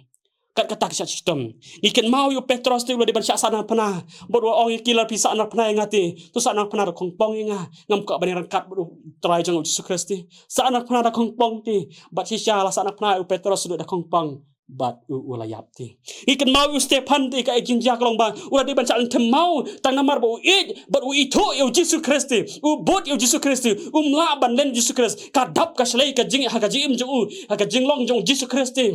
Kat kata ka shah shitom. Ngi kynmaw ïa u Petros te, u la dei ban shah sahnarphna. Bad u ong ïa ki, lada phi sahnarphna ïa nga te, to sahnarphna da khongpong ïa nga. Ngam kwah ban ïaryngkat bad u Trai jong u Jisu Khrist te. Sahnarphna da khongpong te. Bad shisha la sahnarphna ïa u Petros ruh da khongpong. Bad u, u la ïap te. Ngi kynmaw ïa u Stephan te, kaei ka jingjia ka long ba u la dei ban shah lynthem maw, tang namar ba u ïeit bad u ithuh ïa u Jisu Khrist te, u bud ïa u Jisu Khrist te, um lah ban len Jisu Khrist. Ka dap ka shlei ka jing, ha ka jingim jong u, ha ka jinglong jong u Jisu Khrist te,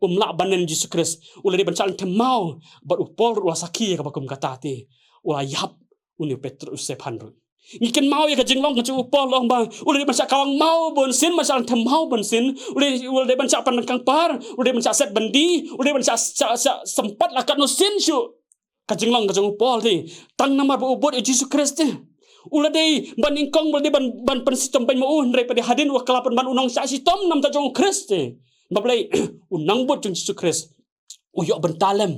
um lah ban len Jisu Khrist. U la dei ban shah lynthem maw. Bad u Paul ruh u la sakhi ïa kaba kum kata te. U la ïap une u Petros, u Stephan ruh. Ngi kynmaw ïa ka jinglong ka jong u Paul, la ong ba u la dei ban shah kawang maw bunsien, ban shah lynthem maw bunsien, u la, u la dei ban shah pynryngkang par, u la dei ban shah set byndi, u la dei ban shah, shah, shah sympat la katno sien shuh. Ka jinglong ka jong u Paul te, tang namar ba u bud ïa u Jisu Khrist te. U la dei ban nyngkong, u la dei ban, ban pynshitom beiñ ma u, hynrei pat dei hadien u kylla pynban u nongshah shitom na ka bynta jong u Khrist te. Namar balei? U nongbud jong u Jisu Khrist u ïoh bynta lem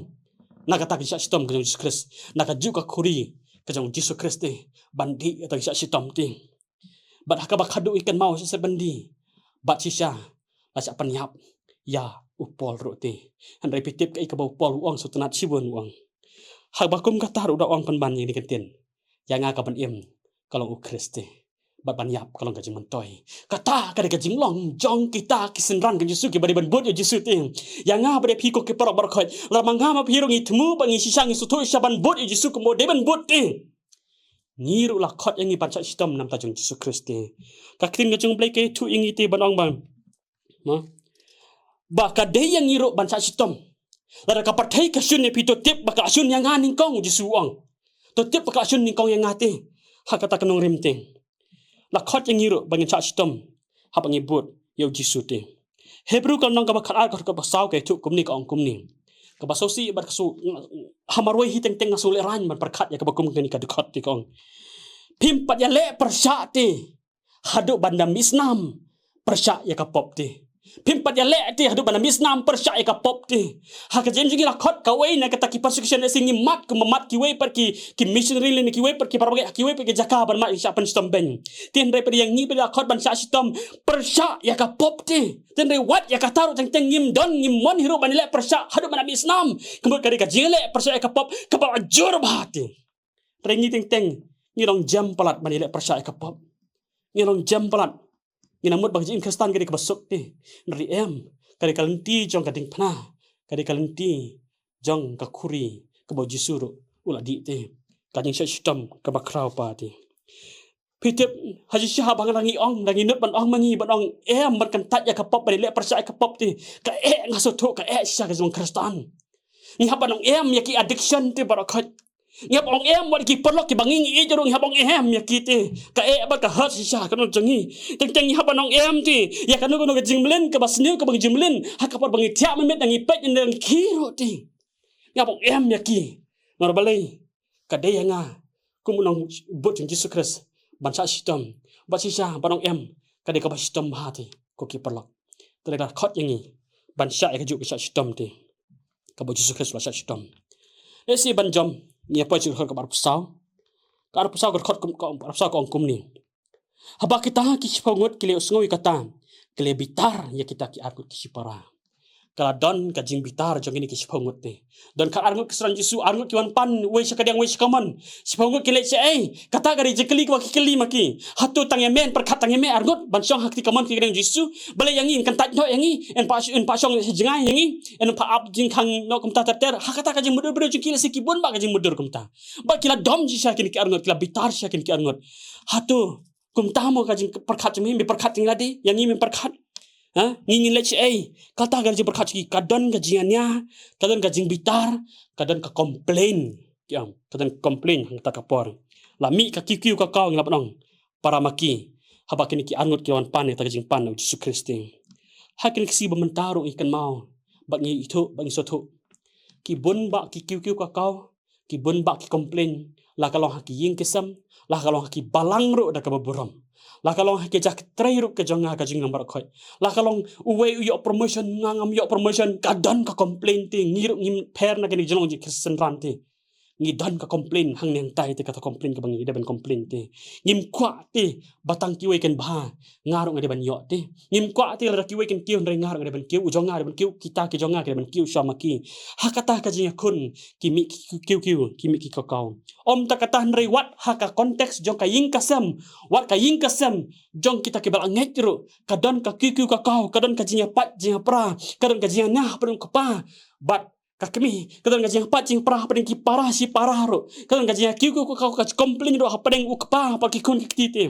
na kata ka jingshah shitom ka jong u Jisu Khrist na kajuh ka khuri ka jong u Jisu Khrist te, ban dih ïa ka jingshah shitom te. Bad ha kaba khadduh i kynmaw shisha ban dih, bad shisha la shah pynïap ïa u Paul ruh te. Hynrei phi tip kaei kaba u Paul u ong, sngewtynnad shibun u ong. Haba kum kata ruh u da ong pynban ïa kine ki ktien: Ïa nga kaban im ka long u Khrist te, bad ban ïap ka long ka jingmyntoi. Kata ka dei ka jinglong jong kita ki synran ka Jisu kiba dei ban bud ïa u Jisu te. Ïa nga bad ïa phi ko ki paralok baroh khoit, lada ma nga ma phi ruh ngi thmu bad ngi shisha, ngi sngewthuh shisha ban bud ïa u Jisu kumba u dei ban bud te, ngi ruh la khot ïa ngi ban shah shitom na ka bynta jong u Jisu Khrist te. Ka ktien ka jong u Blei ka ïathuh ïa ngi te ban ong ba, mo, ba ka dei ïa ngi ruh ban shah shitom. Lada ka pyrthei ka shun ïa phi, to tip ba ka la shun ïa nga nyngkong, u Jisu u ong. To tip ba ka la shun nyngkong ïa nga te ha kata ka nongrim te. La khot ïa ngi ruh ba ngin shah shitom haba ngi bud ïa u Jisu te. Hebru ka lynnong kaba khatar, ka dkhot ba saw, ka ïathuh kumne, ka ong kumne. Kaba sngewsih bad ka sngew, ha marwei hi teng teng nga sngew lehraiñ ban pyrkhat ïa kaba kum kane ka dkhot te, ka ong: Phim pat ïaleh pyrshah te haduh ban da mih snam pyrshah ïa ka pop te. Phim pat ïaleh te haduh ban da mih snam pyrshah ïa ka pop te. Ha ka jingim jong ngi la khot kawei na kita ki persecution, lehse ngi mad kumba mad kiwei pat ki, ki missionary lane kiwei pat ki parabangeit ha kiwei pat ki jaka ban mad, shah pynshitom beiñ. Te hynrei pat ïa ngi pat la khot ban shah shitom pyrshah ïa ka pop te. Te hynrei wat ïa kata ruh teng teng ngim don, ngim mon hi ruh ban ïaleh pyrshah haduh ban da mih snam. Ka mut ka dei ka jingleh pyrshah ïa ka pop kaba la jur bha te. Hynrei ngi teng teng ngi long jem palat ban ïaleh pyrshah ïa ka pop. Ngi long jem palat. Ngi nang mut ba ka jingim Khristan ka dei kaba suk te. Hynrei em, ka dei ka lynti jong ka diengphna, ka dei ka lynti jong ka khuri kaba u Jisu ruh u la dih te. Ka jingshah shitom kaba khraw pa te. Phi tip, ha shisha haba nga dang ïa ong, dang ïa nud ban ong ma ngi ban ong em, ban kyntait ïa ka pop, ban ïaleh pyrshah ïa ka pop te, ka eh, nga sngewthuh ka eh shisha ka jong u Khristan. Ngi hap ban ong em ïa ki addiction te baroh khoit. Ngi hap ong em wat ki paralok kiba ngi ïeit ruh, ngi hap ong em ïa ki te. Ka eh bad ka hurt shisha ka nong jong ngi. Teng teng ngi hap ban ong em te ïa kano kano ka jingmlien kaba sniew kaba ngi jingmlien ha ka por ba ngi thiah mynmiet, ngi peit, ngi khie ruh te. Ngi hap ong em ïa ki. Namar balei? Ka dei ïa nga kum u nongbud jong u Jisu Khrist ban shah shitom. Bad shisha ban ong em ka dei kaba shitom bha te, ko ki paralok. Te la khot ïa ngi ban shah ïa kajuh ka shah shitom te kaba u Jisu Khrist u la shah shitom. Lehse ban jom, ngi ïa poi sha ka dkhot kaba arphew saw. Ka arphew saw ka dkhot kum, ka arphew saw ka ong kumne: Haba kita ki shiphew ngut ki la ïohsngew ïa kata, ki la bitar ïa kita ki arngut ki shipara. Ka la don ka jingbitar jong kine ki shiphew ngut te. Don khatar ngut ki synran Jisu, arngut ki wan pan, uwei sha kadiang, uwei sha kamon. Shiphew ngut ki leit shaei? Kata ka dei jingkylli kaba ki kylli ma ki. Hato tang ïa me yn pyrkhat, tang ïa me arngut, ban shong ha kti kamon ki kadiang Jisu? Balei ïa ngi, yn kyntait noh ïa ngi, yn pah, yn pah shong jngai ïa ngi, yn pah ap jingkhang noh kumta ter ter? Ha kata ka jingmutdur briew jong ki, lehse ki bun bah ka jingmutdur kumta. Bad ki la dom shisha kine ki arngut, ki la bitar shisha kine ki arngut. Hato kumta mo ka jingpyrkhat jong me, me pyrkhat jong lade, ïa ngi me pyrkhat? Ha? Ngi ngin leit shaei? Kata ka jingpyrkhat jong ki, ka don ka jingïania, ka don ka jingbitar, ka don ka complain. Ki ong, ka don complain hangta ka por. La mih ka kiew kiew ka kaw, ngi lah ban ong, para ma ki, haba kine ki arngut ki la wan pan ïa kata ka jingpan u Jisu Khrist. Ha kine ki sngi ba mynta ruh ngi kynmaw, bad ngi ithuh, bad ngi sngewthuh, ki bun bah ki kiew kiew ka kaw, ki bun bah ki complain, la ka long ha ki ïing ki sem, la ka long ha ki balang ruh da kaba burom, la ka long ha ki jaka trei ruh ka jong nga ka jong ngi baroh khoit, la ka long uwei u ïoh promotion, nga ngam ïoh promotion, ka don ka complain te. Ngi ruh ngim pher na kane ka jinglong jong ki synran te. Ngi don ka complain hangne hangtai te, kata complain kaba ngi dei ban complain te. Ngim kwah te ba tang kiwei kin bha, nga ruh nga dei ban ïoh te. Ngim kwah te lada kiwei kin kiew, hynrei nga ruh nga dei ban kiew, u jong nga dei ban kiew, kita ki jong nga ki dei ban kiew shuwa ma ki. Ha kata ka jingïakhun, ki mih ki kiew kiew, ki mih ki kaw kaw. Ym tang kata, hynrei wat ha ka context jong ka ïing ka sem, wat ka ïing ka sem jong kita kiba la ngeit ruh, ka don ka kiew kiew ka kaw, ka don ka jingïapait jingïapra, ka don ka jingïania hapdeng u kpa bad ka kmie, ka don ka jingïapait jingïapra hapdeng ki para shi para ruh, ka don ka jingïakiew kiew ka kaw, ka complain ruh hapdeng u kpa bad ki khun ki kti te.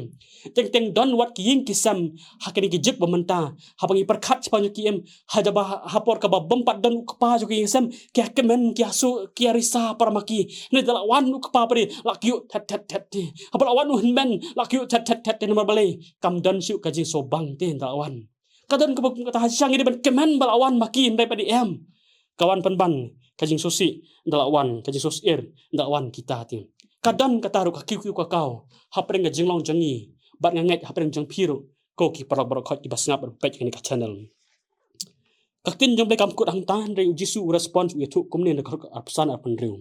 Teng teng don wat ki ïing ki sem ha kine ki juk ba mynta, haba ngi pyrkhat shaphang jong ki, em, ha jaba ha por kaba bym pat don u kpa jong ki ïing sem, ki ïakmen, ki ïasu, ki ïarisa para ma ki. Hynrei da la wan u kpa pat, la kyiuh thet thet thet te. Haba la wan u hynmen, la kyiuh thet thet thet te. Namar balei? Kam don shuh ka jingsngewbang te da la wan. Ka don kaba kum kata, ha shisha ngi dei ban kmen ba la wan ma ki, hynrei pat dei em, ka wan pynban ka jingsngewsih da la wan, ka jingsngewsih da la wan kita te. Ka don kata ruh ka kiew kiew ka kaw hapdeng ka jinglong jong ngi, bad nga ngeit hapdeng jong phi ruh, ko ki paralok baroh khoit kiba sngap bad peit kane ka channel. Ka ktien jong U Blei kam kut hangta, hynrei U Jisu u response u ïathuh kumne na ka dkhot arphew san, arphew hynriew.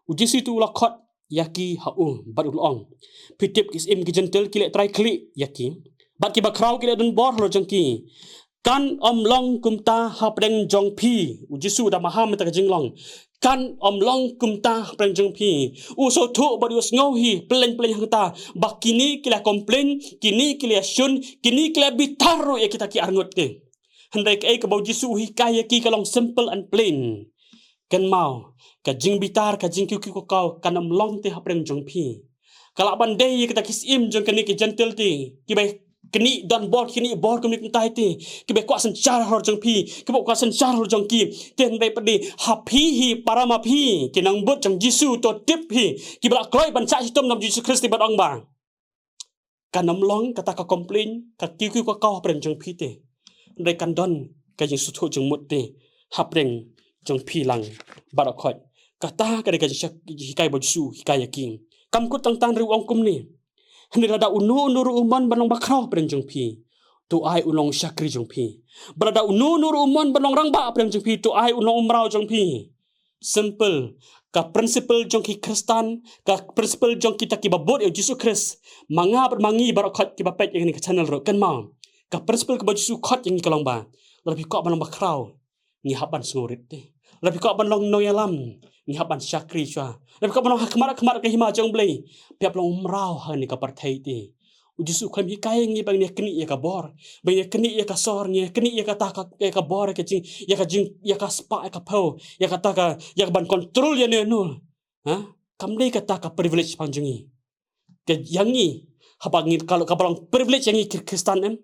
U Jisu tu u la khot ïa ki ha u, bad u la ong: Phi tip ki syiem ki Jentil ki leh trai khlieh ïa ki, bad ki bakhraw ki leh don bor halor jong ki. Kan ym long kumta hapdeng jong phi. U Jisu u da maham ïa kata ka jinglong. Kan ym long kumta hapdeng jong phi. U sngewthuh bad u sngew hi, pyllein pyllein hangta, ba kine ki la complain, kine ki la shun, kine ki la bitar ruh ïa kita ki arngut te. Hynrei kaei kaba u Jisu u hikai ïa ki ka long simple and plain. Kynmaw, ka jingbitar, ka jingkiew kiew kakaw kan ym long te hapdeng jong phi. Ka lah ban dei ïa kita ki syiem jong kine ki Jentil te, kiba knieh don bor, knieh bor kumne kumtai te, kiba kwah synshar halor jong phi, kiba kwah synshar halor jong ki. Te hynrei pat de, ha phi hi, para ma phi, ki nongbud jong u Jisu, to tip hi, kiba la kloi ban shah shitom na u Jisu Khrist te, bad ong ba kan ym long kata ka complain, ka kiew kiew kakaw hapdeng jong phi te. Hynrei kan don ka jingsngewthuh jingmut te hapdeng jong phi lang baroh khoit. Kata ka dei ka jingshak-, hikai ba u Jisu u hikai ïa ki. Kam kut tang tang, hynrei u ong kumne: Hynrei lada uno uno ruh u mon ban long bakhraw hapdeng jong phi, to ai un long shakri jong phi. Bad lada uno uno ruh u mon ban long rangbah hapdeng jong phi, to ai un long u mraw jong phi. Simple. Ka principle jong ki Khristan, ka principle jong kita kiba bud ïa u Jisu Khrist. Ma nga bad ma ngi baroh khoit kiba peit ïa kane ka channel ruh, kynmaw, ka principle kaba u Jisu u khot ïa ngi ka long ba, lada phi kwah ban long bakhraw, ngi hap ban sngewrit te. Lada phi kwah ban long nongïalam, ngi hap ban shakri shuwa. Lada phi kwah ban long ha khmat khmat ka hima jong u Blei, phi hap long u mraw ha kane ka pyrthei te. U Jisu u khlem hikai ïa ngi ba ngin ïa knieh ïa ka bor, ba ngin ïa knieh ïa ka sor, ngin ïa knieh ïa kata ka, ïa ka bor, ïa ka jing, ïa ka jing, ïa ka spah, ïa ka phew, ïa kata ka, ïa ka ban control ïano ïano. Ha? Kam dei kata ka privilege shaphang jong ngi. Ka ïa ngi, haba ngi, ka, kaba long privilege ïa ngi ki Khristan em,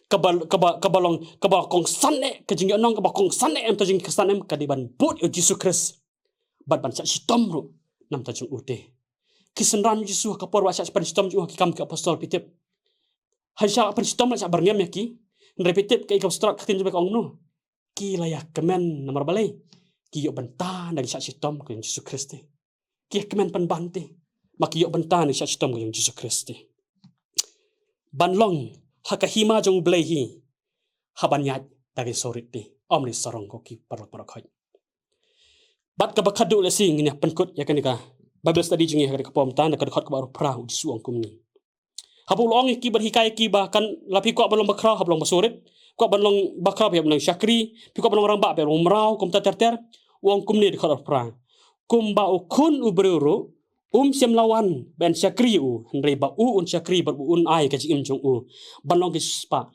kaba, kaba, kaba long, kaba kongsan eh ka jingïohnong, kaba kongsan eh em ha ka jingkhristan em, ka dei ban bud ïa u Jisu Khrist bad ban shah shitom ruh na bynta jong u te. Ki synran u Jisu ha ka por ba shah pynshitom jong u ha Ki Kam ki Apostol, phi tip, ha shah pynshitom la shah byrngem ïa ki. Hynrei phi tip kaei kaba sdang ka ktien jong u Blei ka ong kumno? Ki la ïakmen namar balei? Ki ïoh bynta na ka jingshah shitom ka jong u Jisu Khrist te. Ki ïakmen pynban te, ma ki ïoh bynta na ka jingshah shitom ka jong u Jisu Khrist te. Ban long ha ka hima jong u Blei hi, hap ban ïaid da ka jingsngewrit te, ym da ka jingsarong, ko ki paralok baroh khoit. Bad kaba khadduh, lehse ngin ïa pynkut ïa kane ka Bible study jong ngi ha kane ka por mynta, na ka dkhot kaba arphew phra, u Jisu u ong kumne. Haba u la ong ïa ki bad hikai ïa ki ba kan, lada phi kwah ban long bakhraw, hap long basngewrit. Kwah ban long bakhraw, phi hap long shakri. Phi kwah ban long rangbah, phi hap long mraw, kumta ter ter. U ong kumne, dkhot arphew phra: Kumba u Khun u briew ruh um shym la wan ba un shakri ïa u, hynrei ba u un shakri bad ba un ai ka jingim jong u ban long ka jingsiewspah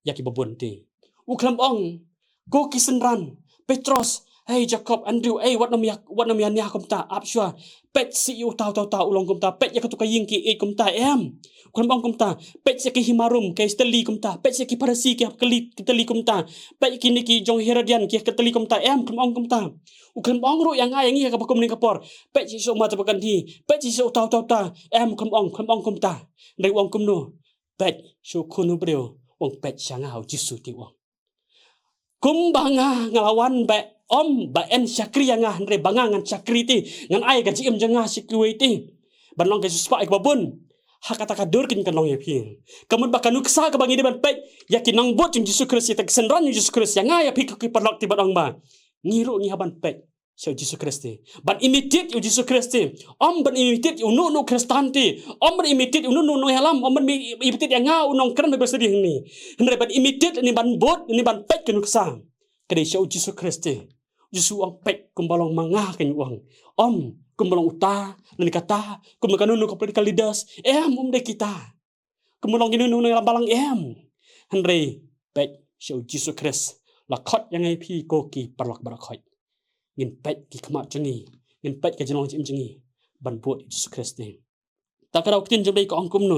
ïa kiba bun te. U khlem ong, ko ki synran, Petros, hei Jakob, Andrew, ei, wat nym ïa, wat nym ïa nia kumta, ap shuwa. Peit seh ïa uta uta uta u long kumta, peit ïa kato ka ïing ki ïeit kumta, em. U khlem ong kumta, peit seh ïa ki hima rum ki ïeit tylli kumta, peit seh ïa ki Pharisi ki ïeit tylli, ki ïeit tylli kumta, peit ïa kine ki jong Herodian ki ïeit tylli kumta, em, u khlem ong kumta. U khlem ong ruh ïa nga ïa ngi ha kaba kum kane ka por, peit seh ïa u Mahatma Gandhi, peit seh ïa uta uta uta, em, u khlem ong, u khlem ong kumta. Hynrei u ong kumno? Peit sha u Khun u briew, u ong peit sha nga, u Jisu te u ong. Kumba nga, nga la wan ba ym ba un shakri ïa nga, hynrei ba nga ngan shakri te, ngan ai ka jingim jong nga sha kiwei te, ban long ka jingsiewspah ïa kiba bun. Ha kata ka dur kein kan long ïa phi. Ka mut ba ka nuksa kaba ngi dei ban peit ïa ki nongbud jong u Jisu Khrist, ïa kita ki synran jong u Jisu Khrist, ïa nga ïa phi ko ki paralok te, ban ong ba ngi ruh ngi hap ban peit sha u Jisu Khrist te, ban imitate ïa u Jisu Khrist te. Ym ban imitate ïa uno uno u Khristan te, ym ban imitate ïa uno uno u nongïalam, ym ban mi-, imitate ïa nga u nongkren Bible study hangne. Hynrei ban imitate ne ban bud ne ban peit ka nuksa, ka dei sha u Jisu Khrist te. U Jisu u ong peit kumba long ma nga, kein u ong. Ym kumba long uta lane kata, kumba kano kano ka political leaders, em, ym dei kita. Kumba long kino kino u nongïalam balang, em. Hynrei peit sha u Jisu Khrist. La khot ïa nga ïa phi ko ki paralok baroh khoit, ngin peit ki khmat jong ngi, ngin peit ka jinglong jingim jong ngi ban bud ïa u Jisu Khrist te. Te ka daw ka ktien jong u Blei ka ong kumno?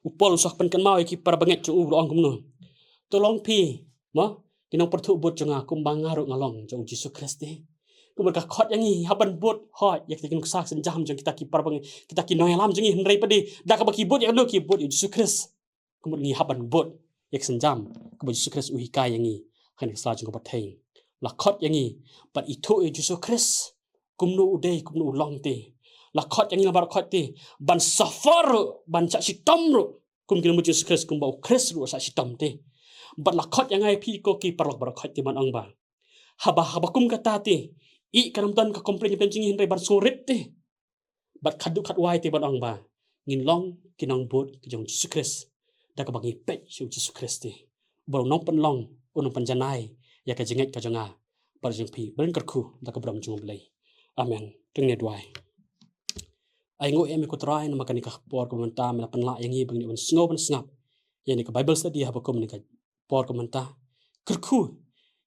U Paul u sa pynkynmaw ïa ki para bangeit jong u, u la ong kumno? To long phi, mo, ki nongpyrthuh bud jong nga, kumba nga ruh nga long jong u Jisu Khrist te. Kumba ka khot ïa ngi hap ban bud, hooid, ïa kita ki nuksa synjam jong kita ki para bangeit, kita ki nongïalam jong ngi, hynrei pat de da kaba ki bud ïa kano? Ki bud ïa u Jisu Khrist. Ka mut ngi hap ban bud ïa ka synjam kaba u Jisu Khrist u hikai ïa ngi ha kane ka sla jong ka pyrthei. La khot ïa ngi ban ithuh ïa u Jisu Khrist kumno u dei, kumno u long te. La khot ïa ngi namar khot te ban suffer ruh, ban shah shitom ruh kum ki nongbuh Jisu Khrist, kumba u Khrist ruh u shah shitom te. Bad la khot ïa nga ïa phi ko ki paralok baroh khoit te ban ong ba haba, haba kum kata te, i kan ym don ka complain hapdeng jong ngi hynrei ban sngewrit te. Bad khatduh khatwai te ban ong ba ngin long ki nongbud ki jong Jisu Khrist da kaba ngi peit sha u Jisu Khrist te, uba u nongpynlong, u nongpynjanai ïa ka jingngeit ka jong nga bad jong phi. Ban kyrkhu da ka burom jong U Blei. Amen. To ngin ïa duwai. Ai nguh ïa me ko Trai namar kane ka por kaba mynta me la pynlah ïa ngi ba ngin ïoh ban sngew ban sngap ïa kane ka Bible study haba kum kane ka por kaba mynta. Kyrkhu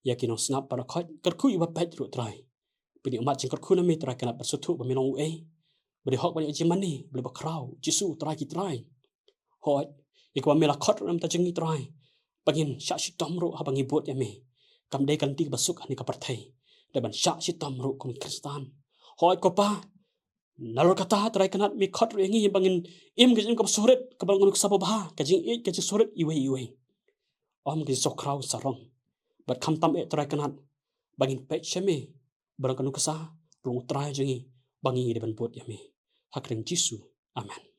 ïa ki nongsngap baroh khoit, kyrkhu ïa uba peit ruh Trai. Pynïoh mat jingkyrkhu na me Trai Kynrad, bad sngewthuh ba me long uei, uba dei hok ban ïoh jingmane, uba dei bakhraw, Jisu Trai ki trai. Hooid, ïa kaba me la khot ruh na ka bynta jong ngi Trai, ba ngin shah shitom ruh haba ngi bud ïa me. Kam dei ka lynti kaba suk ha kane ka pyrthei, da ban shah shitom ruh kum ki Khristan. Hooid ko Pa, nalor kata Trai Kynrad me khot ruh ïa ngi ba ngin im ka jingim kaba suhrit, kaba long ka nuksa babha, ka jingïeit, ka jingsuhrit iwei iwei. Ym ka jingsngewkhraw sarong. Bad khamtam eh Trai Kynrad, ba ngin peit sha me, ba long ka nuksa, long u Trai jong ngi, ba ngi dei ban bud ïa me. Ha ka kyrteng Jisu. Amen.